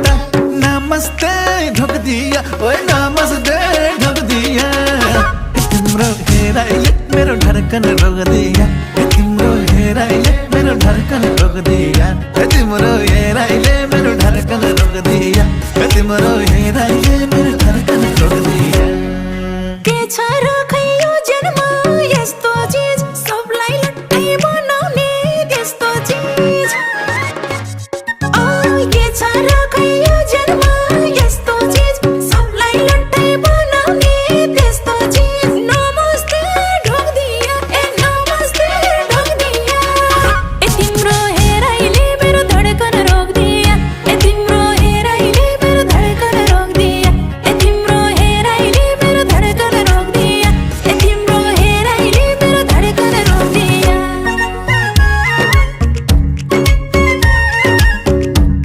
ता नमस्ते ढोक दिया ओए नमस्ते ढोक दिया तिम्रो हेराइले मेरो धडकन रोक दिया तिम्रो हेराइले मेरो धडकन रोक दिया तिम्रो हेराइले मेरो धडकन रोक दिया तिम्रो हेराइले मेरो धडकन रोक दिया के छ र खै यो जन्म यस्तो चीज सबलाई लट्टै बनाउने त्यस्तो चीज के छ र